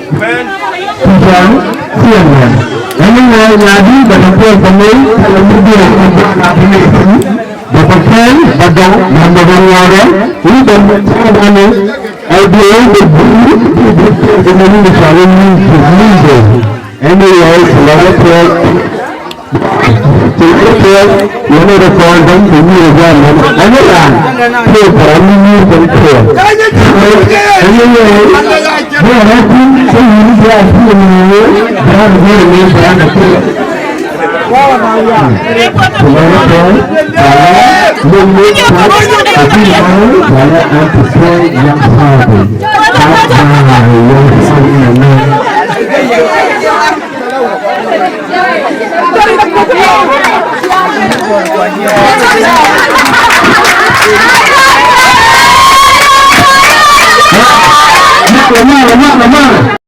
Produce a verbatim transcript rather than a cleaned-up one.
Kucɔn thiɛn mɛn ɛn ni ŋa̱ nya̱a̱di bɛ tɛ kuɛn kɛ mey kɛlɛ mi diɛɛr kɛ bɛ na bi mey thi̱n. Bɛ tɛ kɛn bɛ dɔŋ mɛn bɛ bɛ ŋuɔ̱ɔ̱rɛ. I̱ bɛ mɛ thiɛn mɛn ni ɛ diɛɛr bɛ buur ti bi thiɛn kɛ mɛn ni cɔal i̱ ni bi ni bɛ. Ɛn ni yɛ i̱ kulɛ rɛ thiɛn. Ti ti ti yɛn ni rɛ kɔn dɔm ti nyuur jɛ mɛn ɛn ni ran ti pɛrɛ ni nyuur jɛ ti. Ɛn ni yɛ bɛ rɛ ti ti nyuur jɛ ti ni bɛ rɛ ni bɛ rɛ ni ti. Kulɛ rɛ kɔn bɛ rɛ ni nyuur jɛ ti ni bɛ rɛ ni ti sɛ yɛn sa ti. Ba ba yɛn sa ni